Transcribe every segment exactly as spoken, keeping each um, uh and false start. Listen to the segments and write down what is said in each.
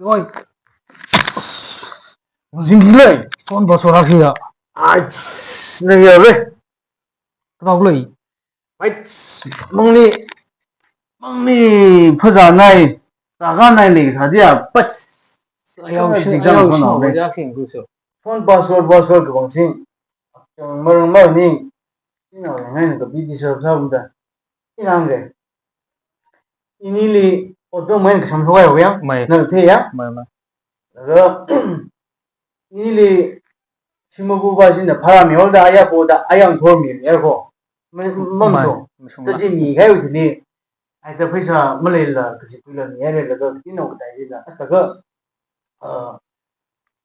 Oi. Zingki lei. Phone password akhi ya. Ai, nang ya le. Kau lei. Ai, mangni, mangni phazā nai, zāka nai lei kha dia, pat. Ayau shi, zingka ayau phone shi, na le. Ya king ku so. Phone password, password ka bang sing. Chang marang mar ni. Ina ngai na ka B D sir sa bunda. Ina ngai. Inili auto main ka samsung ai yang. Mai. Na the ya. Mai, mai. Laga, inili, shimabu ba sina phara mi holda aya ko da ayang thor mi ya ko. Mai, mang mai, so. Mai, so. Ta ji mi kai u ni. Ai ta phaisa malei la, kasi pui la ni ya le la ka, ina ka tai la. Ta ka, ah,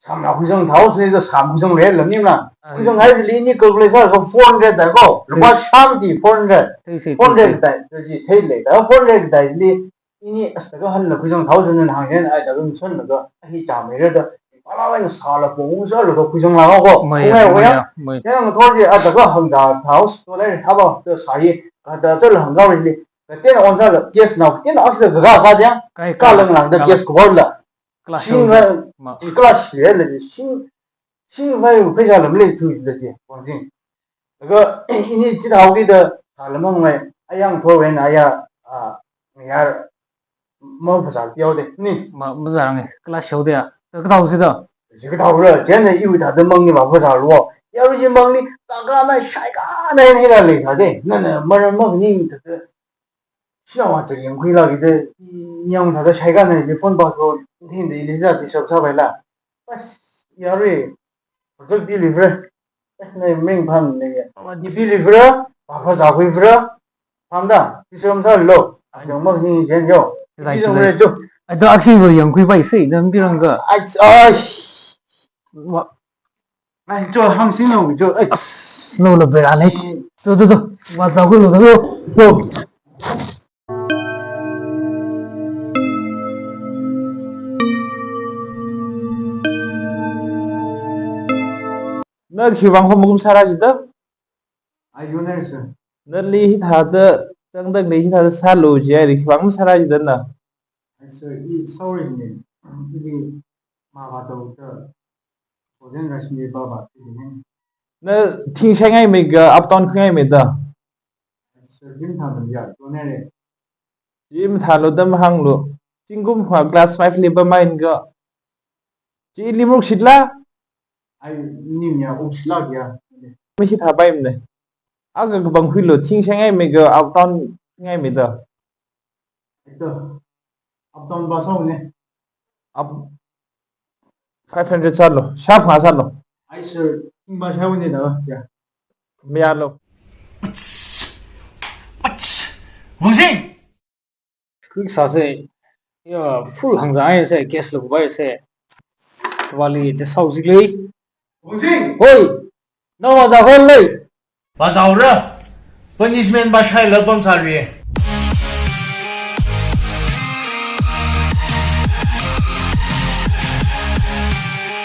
samla khuizang thao se da sam khuizang le la ni na. Ai. Khuizang hai li ni calculate sa ko four hundred da ko. Lupa, ai, sam di four hundred. Thei se, four hundred thei se. Da, da ji thei le da four hundred da li. Ini asta ka han la khuizang thousand and hang hen ai da ka nson la ka hi cha mai re da. Pala wai na sa la pong sa la ka khuizang la ko. Mai, kung ai mai, wai ya. Mai. Kaya nga thor di a da ka hang da thao sto le ha ba da sa hi ka da sa la hang ga ri li. Ka ten on sa la case na ten asta ka ga ga dia. Kai ka ka lang lang da ka case ko la. Class sing show. Vai, ma. Class shi le sing, sing vai phaisa lam le tu le ji. Wang sing. Laga, ini chithao kida, thalamang mai, ayang thor wen aya, ah, ngayar, ma phasā piao de, ni. Ma, ma zang e, class show de ya. Ka thao si da. Ji ka thao ra, jen na iu thāda mang ni ma phasā lo. Ya ru ji mang ni, ta ka na, shai ka na, ni la le ka de. Na na, ma ra mang ni ta ta. Shina wa chak yang khui la kida, yang thāda shai ka na, ni phone ba ko, ni de, ni za, di sab sa bai la. Pas, ya re. Project deliver. Eh, na ming phang na ya. Ni deliver, papa za deliver. Phang da, ti som sa lo. Ajong mak ni jen yo. Right, ti som right. Re jo. Ai, da akhi ro yang khui bai se, nang ti rang ga. Ai, ai. Wa. Ai, jo hang sing lo, jo. Ai. No lo bera ne. Jo, jo, jo. Wa za hu lo, jo. Jo. Na khiwuivang ho makum sāra jida? I don't know, sir. Nali hithāda, tangdang li hithāda sālu jiya, li khiwuivang masāra jida na? I, sir, I sorry, man. Maybe ma ba to the Golden Rush me ba ba, man. Na thing shai ngai me ga, up down ngai me da? Sir, dim tha man ya, to ne re. Dim tha lo dam hang lo. Tingkum kha class five li ba main ga. Chi lim ruk shit la? Ai, nim ya, uk shit la ya. Mi shit ha bai mne. Aga ga bang hui lo, thing shai ngai me ga, up down ngai me da. Ito. Up down ba song ne. Up five hundred sālo. Sharp nga sālo. Ai, sir, thing ba shai ne da, ya. Mi ya lo. Wang Sing! Quick sā se, ya, full hang zang ai se, gas lo bai se. Wali je sau zik lei. Wang Sing! Hoi! Na wa za hon lei. Ba zau ra. Punishment ba shai la pam sa ri.